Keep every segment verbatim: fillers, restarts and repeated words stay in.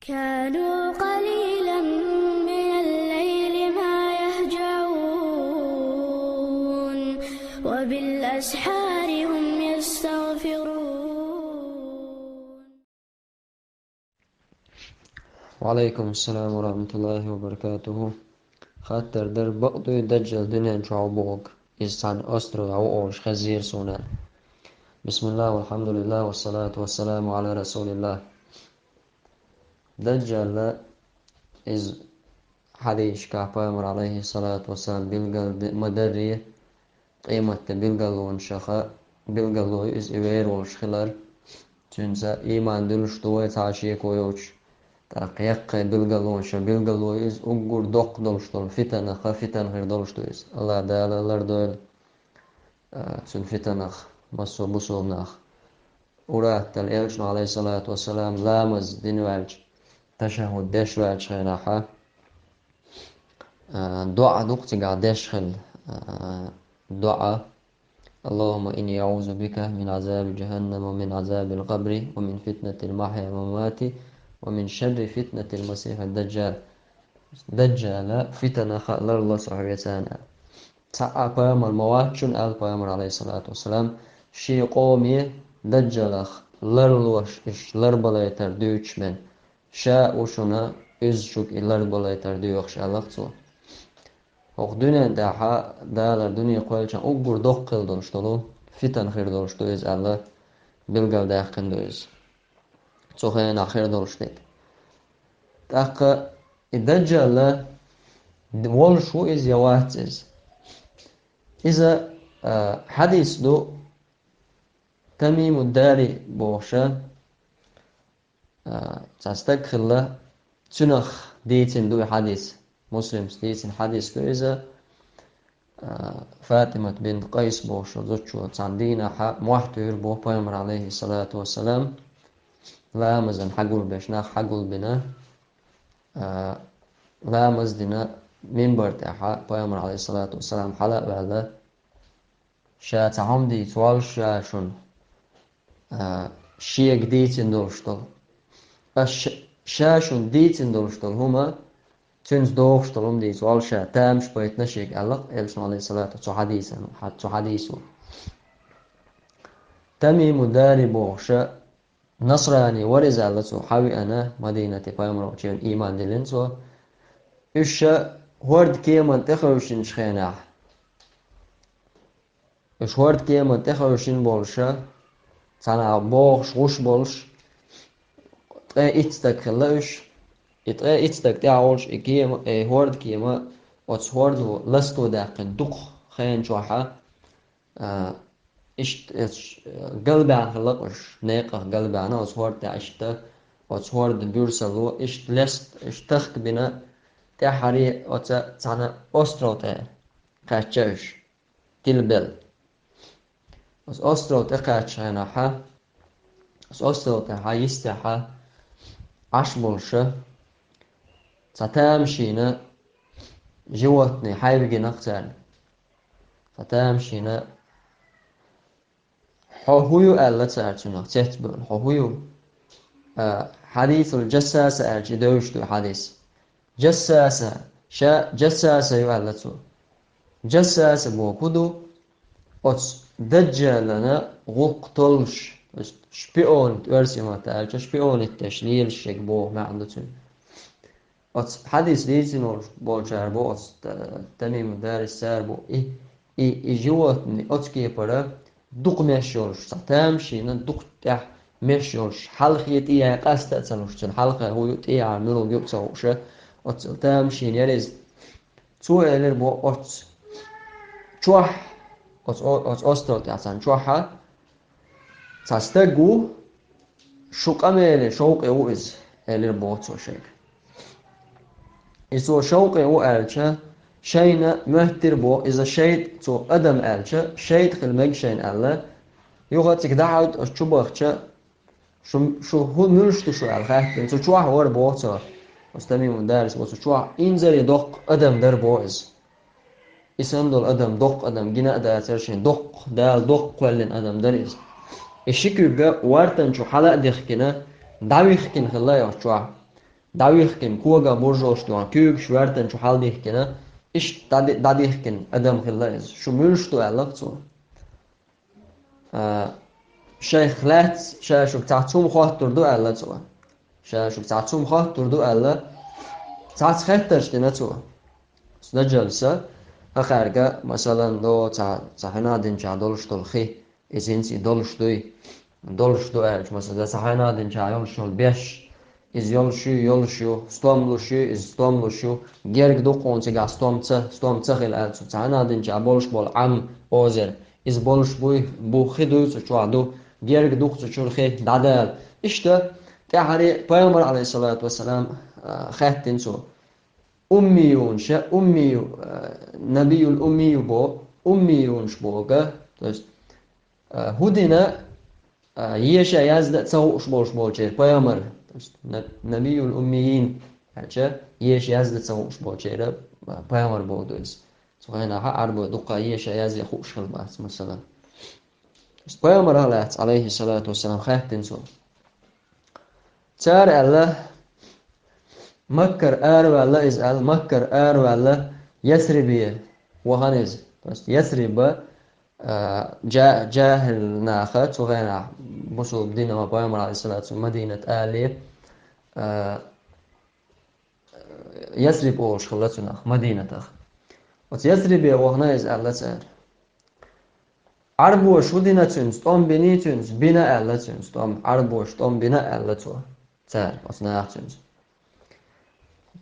كانوا قليلا من الليل ما يهجعون، وبالأسحار هم يستغفرون. وعليكم السلام ورحمة الله وبركاته. Хаттар дар: бакъдуй Даджал дуьнен чохь ву бохург? Иза цхьана островехь ву олуш хезира суна. بسم الله والحمد لله والصلاة والسلام على رسول الله. Даджала иза хьадисашкахь Пайхамар, алейхиссалату вассалам, билгал де-, ма-дарри, къематде билгалонашаха билгало ю иза, и вер волуш хилар. Цуьнца ийман дуьллуш ду вай цхьа а шеко йоцуш. ТӀаккха яккхий билгалонаша билгало ю иза, уггар доккха долуш долу фитанаха фитана хир долуш ду иза. Аллах Дала лардойла, а, цуьнан фитанах массо а бусулба нах. Ур-атталла Элчано, алейхиссалату вассалам, ламаз дина ваьлча, ташаххуд деш ваьлча хенахьа, а, доӀа ду-кх цигахь деш хилла, а, доӀа: اللهم إني أعوذ بك من عذاب جهنم ومن عذاب القبر ومن فتنة المحيا والممات ومن شر فتنة المسيح الدجال. Даджала фитанах ларло со хьоьца. Цхьа а пайхамар ма вац шуна, аьлла Пайхамар, алейхиссалату вассалам, шен къоме Даджалах ларлош, уьш ларбалайтар дуьйцуш бен, ша а ву шуна, иза шуьга и ларбалайтар доьхуш, аьлла-кх цо. ХӀокху дуьнен тӀехьа Дала дуьне кхоьллинчохь уггар доккха хила долуш долу фитана хир долуш ду иза аьлла, билгалдаьккхина ду иза. Цу хенахь хир долуш дерг. ТӀаккха и Даджала волуш ву иза я вац иза? Иза, а, хьадис ду, Тамиму Дари бохуша, а, цхьа стаг хилла, цуьнах дийцина ду и хьадис. Муслимс дийцина хьадис ду иза. А, Фатимат бинт Къайс бохуш зудчо цхьана дийнахьа мохь туьйхира боху Пайхамар, алейхиссалату вассалам, ламазан хьагулбеш, нах хьагулбина, а, ламаз дина минбар тӀехьа Пайхамар, алейхиссалату вассалам, хьала а ваьлла, ша цхьа хӀума дийца воллуш ша шуна, а, шега дийцина долуш долу. Аш ша, ша шуна дийцина долуш долу хӀума, цуьнца догӀуш долу хӀума дийца воллуш ша тамаш байтина шега аьлла-кх Элчано, алейхиссалату, цу хьадисан, хьа-, цу хьадисо. Тамиму Дари бохуша, насрани вара иза аьлла цо, хьавеана Мадинате Пайхамар волчу ийман диллина цо. Уьш ша хӀорда кеман тӀехевшинчу хенахь, уьш хӀорда кеман тӀехевшина болуша, цхьана бохуш гӀуш болуш, ткъе итт стаг хилла уьш. И ткъе итт стаг тӀехь волуш, и кема, и хӀорда кема оцу хӀордо ласто даьккхина дукха хена чохьа, а, иштта, эш, галбаьхна хилла-кх уьш, некъах галбаьхна оцу хӀорда тӀехь иштта, оцу хӀордан буьрсалло иштта леста, иштта тахка бина, тӀаьххьаре оцу цхьана остров тӀе кхаьчча уьш, тилбелла. Оцу остров тӀе кхаьчча хенахьа, оцу остров тӀехьа, йистехьа Ӏаш болуша, цхьа тамашийна животный хьайвигина-кх царна. Цхьа тамашийна: «Хьо хӀун ю?» — аьлла цара цунах, цецбевлла. «Хьо хӀун ю?» А, хьадисул Джассаса аьлча, и девзаш ду хьадис. Джассаса, ша Джассаса ю аьлла цо. Джассаса боху хӀун ду? Оцу Даджалана гӀуллакх толлуш, шпионит, оьрсийн маттахь аьлча, шпионит деш лелаш шега боху маьӀна ду цуьнан. Оцу хьадис дийцина болчара бо, оцу Та-, Тамиму Дарис цара бо, и, и, и животный оцу кепара дукха меш йолуш, цхьа тамашийна дукха тӀехь меш йолуш, хьалхе тӀе яй къаста а ца луш, цуьнан хьалха хӀун ю, тӀе яхьа муьлха ю а ца хууша, оцу тамашийна яра иза. Цо элира бо оцу чохь, оцу о-, оцу остров тӀехь цхьана чохьа, цхьа стаг ву, шу къамеле шовкъе ву иза, элира боху цо шайга. И цо шовкъе ву аьлча, шайна моьттира боху, иза шайтӀа, цо адам аьлча, шайтӀа хила мега шайна аьлла, юха цига дӀахьуьйту, аса чу бахча, шу, шу хӀун муьлш ду шу аьлла хаьттина, цу чохь вара боху цо, оцу Тамимун Дарис бо цу чохь, инзаре доккха адам дара боху иза. И санна долу адам, доккха адам гина а дацара шен, доккха, Дала доккха кхоьллина адам дара иза. И ши куьг вартан чу хьала а дихкина, дӀавихкина хилла йоху чохь. дӀавихкина, кога буржалш дуьйхьна, куьйгаш ваьртан чу хьалдихкина, иштта дӀади-, дӀадихкина адам хилла иза. Шу муьлш ду аьлла цо. А, шайх лаьцна, ша шуьга цхьацца хӀума хоттур ду аьлла цо. Ша шуьга цхьацца хӀума хоттур ду аьлла, цхьацца хеттарш дина цо. Даджалса, хӀокхаьрга, масалан, до цхьа, цхьа хьанадинчахь долуш долу хи, иза хӀинца и долуш дуй, долуш ду аьлча, масала, цхьа хьанадинчахь йолуш йолу беш, иза йолуш ю, йолуш ю, стом луш ю, иза стом луш ю, герга ду кхуна цигахь стом ца, стом ца хила аьлла цо, цхьа хьанадинчахь болуш болу Ӏам, озер, иза болуш буй, бу хи дуй цу чохь ду, герга ду цу чуьра хи, дӀадала. Иштта, тӀаьхьаре пайхамар, алейхиссалату вассалам, а, хаьттина цо. Уммиюн, ша уммию, а, набиюл уммию бо, уммиюнаш бога, то есть, а, хӀу дина, а, еша язда а ца хууш болуш болчеран пайхамар, то есть, на-, набиюл уммиин, аьлча, еша язда а ца хууш болчеран, а, пайхамар боху ду иза. Цу хенахь Ӏарбой дуккха еша язъя хууш хила бац, масалан. Пайхамарах лаьцна, алейхиссалату вассалам, хаьттина цо. Цара аьлла, Маккара араваьлла иза аьлла, Маккара араваьлла Ясрибе вахана иза. То есть Ясриба, а, джа-, джахил наха, цу хенахь бусулба динан пайхамар, алейхиссалату вассалам, Мадинат алале, а, Ясриб олуш хилла цунах, Мадинатах. Оцу Ясрибе вахана иза аьлла цара. Ӏарбоша хӀу дина цуьнца, тӀом биний цуьнца, бина аьлла цуьнца, тӀом, Ӏарбоша тӀом бина аьлла цо, цара, оцу наха цуьнца.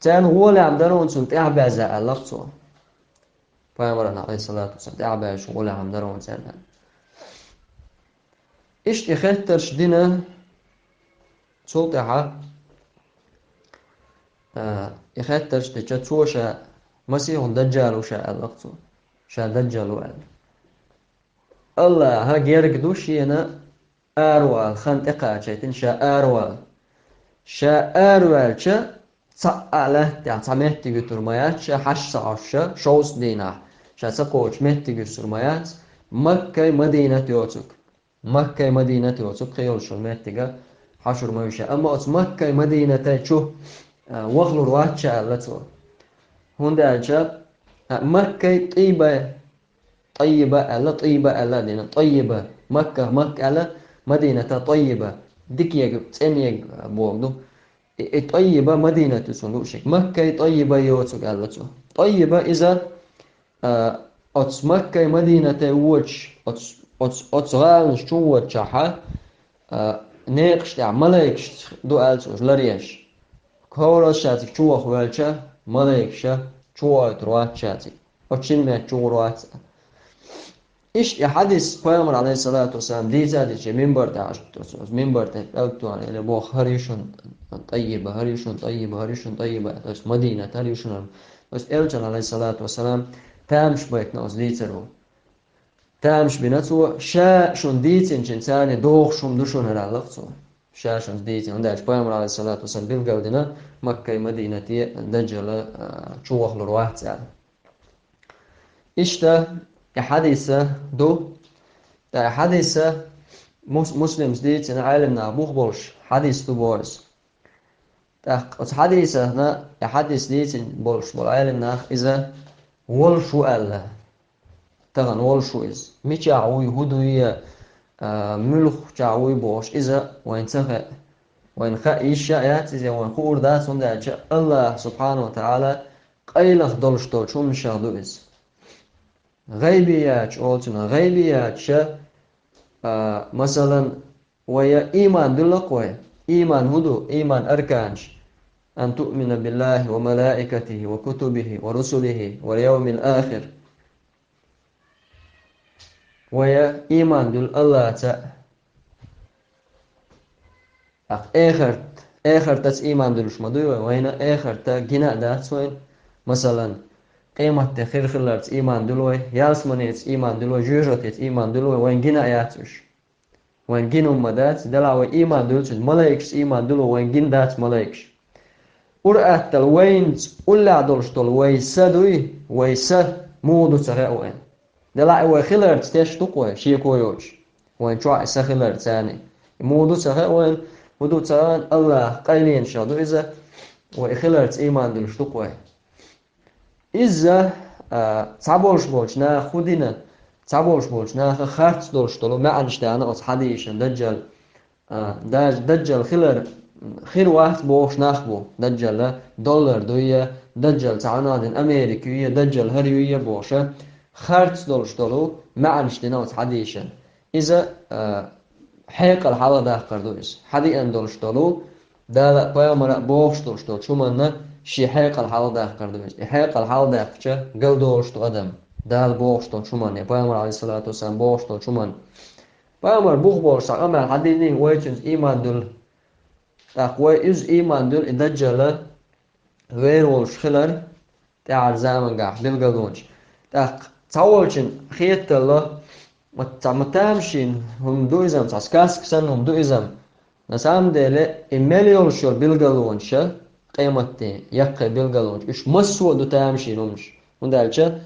Царна гӀолехь дара хьуна цунна тӀаьхьабаьзза аьлла цо. Пайхамарна, алейхиссалату вассалам, тӀаьхьабаьзза гӀолехь дара хьуна царна. Иштта и хеттарш дина, цул тӀаьхьа, а, и хеттарш дича, цо ша Масихун Даджал ву ша аьлла цо. Ша Даджал ву аьлла. Аллаха герга ду шена аравала, хан тӀекхачийтина ша аравала. Ша араваьлча, цхьа а лаьттахь цхьа меттиг юьтур ма яц ша, хьаш ца Ӏош ша, шовзткъа дийнахь ша ца кхочу меттиг юьсур ма яц, Маккай Мадинат йоцург. Маккай Мадинат йоцург кхин йолчу меттига хьашур ма ю ша. Амма оцу Маккай Мадинатай чу, а, вахлур вац ша аьлла цо. ХӀунда аьлча, а, Маккай тӀийбай, тӀаййиба аьлла, тӀийба аьлла а дина, тӀаййиба, Макка, Макка аьлла, Мадината тӀаййиба, дикега, цӀенега боху ду. И, и тӀаййиба Мадинат ю цунна луъушиг. Маккай тӀаййиба йоцург аьлла цо. ТӀаййиба иза, а, оцу Маккай Мадинате воцуш, оцу, оцу, оцу гӀаланаш чу воцучохьа, а, некъаш тӀехь малайкаш ду аьлла цо уьш ларъеш. ХӀоразша цига чу ваха воьлча, малайкаша чу воуьйтур вац ша цига. Оцу шина метта чу гӀур вац. Иштта и хьадис пайхамар, алейхиссалату вассалам, дийца а дийцича, минбар тӀехь, оцу минбар тӀехь пӀелг тоьхна, элира боху, хӀара ю шуна тӀаййиба, хӀара ю шуна тӀаййиба, хӀара ю шуна тӀаййиба, то есть Мадинат, хӀара ю шуна. То есть элчанна, алейхиссалату вассалам, тамаш байтина оцу дийцаро. Тамаш бина цо, ша шуна дийцинчун царна догӀуш хӀума ду шуна хӀара аьлла цо. Ша шуна дийцина. ХӀунда аьлча пайхамар, алейхиссалату вассалам, билгал дина, Маккай Мадинате Даджала, а, чу вахлур вац аьлла. Иштта и хьадиса ду. ТӀаккха и хьадиса Мус-, Муслимс дийцина, Ӏелам наха бух болуш хьадис ду боху иза. ТӀаккха оцу хьадисана, и хьадис дийцина болуш болу Ӏелам нах иза волуш ву аьлла. Тахана волуш ву иза. Мичахь вуй, хӀун дуй, а, муьлхачахь вуй бохуш, иза вайн ца хаьа. Вайн хаа йиш а яц иза, вайн хуур дац, хӀунда аьлча Аллах, субхьанаху ва таӀала, къайлаха долуш долчу хӀуманашах ду иза. ГӀайбият олу цунах, гӀайбият ша, а, масалан, вай ийман дуьллакх вай. Ийман хӀун ду? Ийман арканаш. Ан туъмина биллахи ва малаикатихи ва кутубихи ва русулихи вал явмил ахир. Вай ийман дуьллу Аллаца. Ахь эхарт, эхартаца ийман дуьллуш ма дуй вай, вайна эхарта гина а дац вайна. Масалан, къематде хир хиларца ийман дуьллу вай, ялсаманица ийман дуьллу вай, жоьжахатица ийман дуьллу вай, вайна гина а яц уьш. Вайн гина хӀумма дац, делахь вай ийман дуьллу цуьнан, малайкашца ийман дуьллу, вайн гина дац малайкаш. Ур аттал вайнца уллехь долуш долу вай са дуй, вай са муха ду ца хаьа вайна. Делахь и вай хиларца теш ду-кх вай, шеко йоцуш. Вайн чохь и са хиларца царний. И муха ду ца хаьа вайна, хӀун ду ца хаьа, Аллах къайленашах ду иза. Вай и хиларца ийман дуьлуш ду-кх вай. Иза, а, цхьаболуш болчу наха хӀун дина, цхьаболуш болчу наха харц долуш долу маьӀанаш даьхна оцу хьадийша, Даджал, а, даже Даджал хилар, хир вац бохуш нах бу. Даджала доллар дуй я, Даджал цхьа хӀун дина Америка юй я, Даджал хӀара юй я бохуша, харц долуш долу маьӀанаш дина оцу хьадийша. Иза, а, хьекъал хьалхадаккхар ду иза. Хьадиъна долуш долу, Дала а, пайхамара а бохуш долуш долчу хӀуманна шен хьекъал хьалхадаккхар ду иза. И хьекъал хьалхадаьккхича, галдолуш ду адам. Дала бохуш долчу хӀуманна, я пайхамара, алейхиссалату вассалам, бохуш долчу хӀуманна. Пайхамар бух болуш цхьа къамел хьадийний, вай цуьнца ийман дуьллу. ТӀаккха вай иза ийман дуьллу и Даджала вер волуш хилар тӀаьхьара замангахь билгалонаш. ТӀаккха цхьаволчун хеталла, ма ца ма тамашийна хӀума ду иза-м, цхьа сказка санна хӀума ду иза-м. На самом деле, и мел йолуш йолу билгалонаша къематде яккхий билгалонаш, уьш массо а ду тамашийна хӀуманаш. ХӀунда аьлча,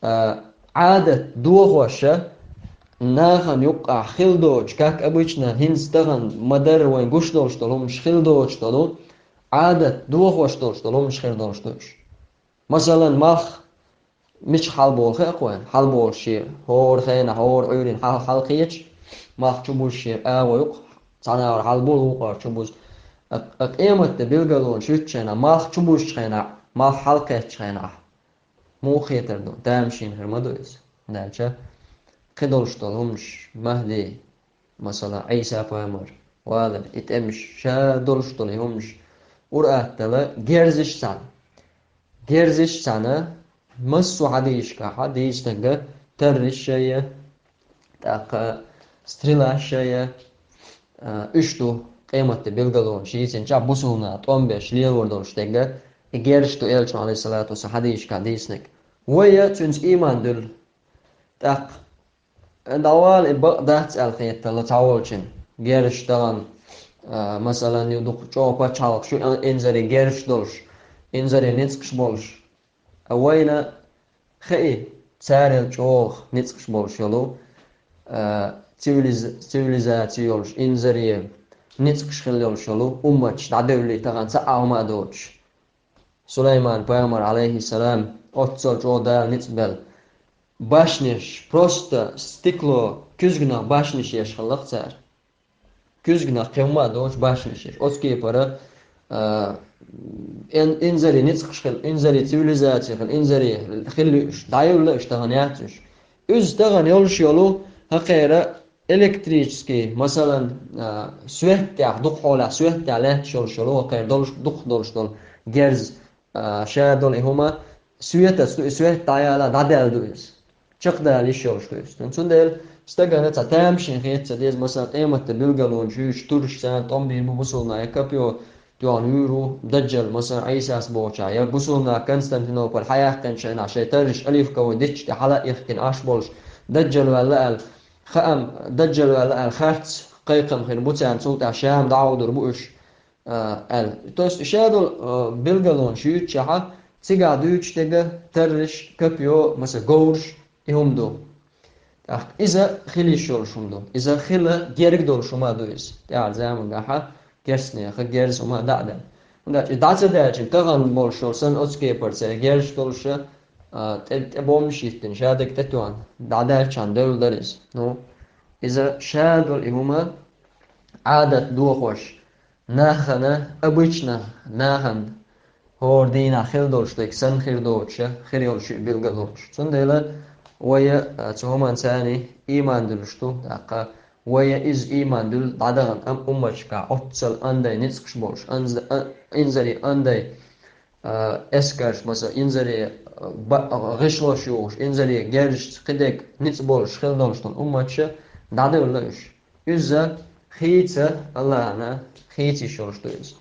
а, Ӏадат дохоша нахана юккъахь хила доцуш, как обычно, хӀинца тахана ма-дарра вайн гуш долуш долу хӀуманаш хила доцуш долу, Ӏадат дохош долуш долу хӀуманаш хир долуш ду уьш. Масалан, малх мича хьалаболу хаьа-кх вайн, хьалаболуш шен хӀора хенахь, хӀора Ӏуьйрина хьал-, хьалакхеча, малх чубузуш шен агӀо ю-кх, цхьана агӀор хьалаболу, вукхара чубузу. А, а къематде билгалонаш юьтучу хенахь, малх чубузучу хенахь, малх хьалакхеттачу хенахь, муха хетар ду? Тамашийна хир ма ду иза. ХӀунда аьлча кхидолуш долу хӀуманаш, Махьди, масала, Ӏийса пайхамар валар, и тӀемаш, ша долуш долу и хӀуманаш, ур-аттала герзаш цхьаьна. Герзаш цхьаьна, массо а хьадийшкахьа дийцинарг тарриш а я, тӀаккха стрелаш а я, а, уьш ду къематде билгалонаш, йийцинчохь бусулба наха тӀом беш лелор долуш дерг, и герзаш ду элчано, алейхиссалату вассалам, хьадийшкахь дийцинарг. Вай а цуьнца ийман дуьллу. ТӀаккха ДӀавала и бакъ дац аьлла хеталла цхьаволчун. Герзаш тахана, а, масалан, ю дукха чӀогӀа пачхьалкхаш ю, а, инзаре герзаш долуш, инзаре ницкъаш болуш. А вайна хаьа царел чӀогӀа ницкъаш болуш йолу, а, цивилиз-, цивилизаци йолуш, инзаре ницкъаш хила йолуш йолу умматаш дӀадевлли тахана цхьа а хӀума а доцуш. Сулайман пайхамар, алейхиссалам, оццал чӀогӀа Дала ницкъ белла. Башнеш, просто стекло, куьзганах башнеш еш хилла-кх цара. Куьзганах кхин хӀума а доцуш башнеш еш. Оцу кепара, а, ин-, инзаре ницкъаш хила, инзаре цивилизаци хила, инзаре хила уьш, дӀайолла уьш, тахана яц уьш. Уьзза тахана йолуш йолу, хӀокхеран электрический, масалан, а, свет тӀехь, дукха хьолахь свет тӀехь лаьтташ йолуш йолу, хӀокхеран долуш, дукха долуш долу герз, а, ша долу и хӀума светаца ду, и свет дӀаяла, дӀадаьлла ду иза. Чекхдала йиш йолуш ду иза. Цундела стагана цхьа тамашийна хета ца деза, масалан, къематде билгалонаш юьйцуш тураш царна тӀом бийр бу бусулба наха, я копьё тоьхна вуьйр ву Даджал, масалан, Ӏийсас бохучохь, я бусулба наха Константинополь хьаяьккхинчу хенахь шайн тарриш оливковый дича тӀе хьала а ихкина Ӏаш болуш, Даджал ваьлла аьлла, хаам, Даджал ваьлла аьлла, харц кхайкхам хир бу царна, цул тӀаьхьа Шам дӀагӀовдур бу уьш, а, аьлла. То есть ша долу, а, билгалонаш юьйцучехьа, цигахь дуьйцуш дерг тарриш, копьё, масалан, говраш, и хӀума ду. ТӀаккха иза хила йиш йолуш хӀума ду. Иза хила герга долуш хӀума а ду иза. ТӀаьхьара замангахьа керстанеха герз хӀума а дӀа а даьлла. ХӀунда аьлча и дӀа ца даьлча, тахана болуш йолу санна оцу кепара церан герзаш долуша, а, тӀе, тӀе бомбаш йиттина, ша дерг тӀетоьхна, дӀадаьллачхьана девлла дара иза. Ну, иза ша долу и хӀума Ӏадат дохош, нахана, обычно нахана хӀора дийнахь хила долуш дерг санна хир доцуша, хир йолуш ю билгалонаш. Цундела вай а, а, цу хӀуманца ийман дуьллуш ду, тӀаккха вай а иза ийман дуьллу дӀадахана ам-, умматашкахь оццал андай ницкъаш болуш, анз-, а, инзаре андай, а, эскарш, масала, инзаре, а, ба-, а, гӀишлош юхуш, инзаре герзашца кхидерг ницкъ болуш хила долуш долу умматаша дӀадевлла уьш. Иза хийца, Аллахьана хийца йиш йолуш ду иза.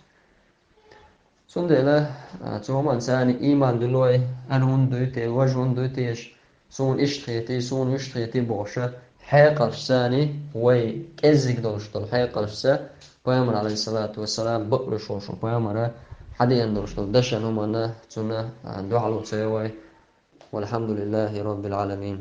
Цундела, а, цу хӀуманца ийман дуьллой, ан хӀунда дуй те, важа хӀунда дуй теша, суна иштта хетий, суна вуьшта хетий бохуша, хьекъалшца вай кӀеззиг долуш долу хьекъалшца, пайхамар, алейхиссалату вассалам, бакълуьйш волуш ву пайхамара, хьадеана долуш долу дашан хӀуманна, цунна, а, дуьхьал ву ца вай. والحمد لله رب العالمين.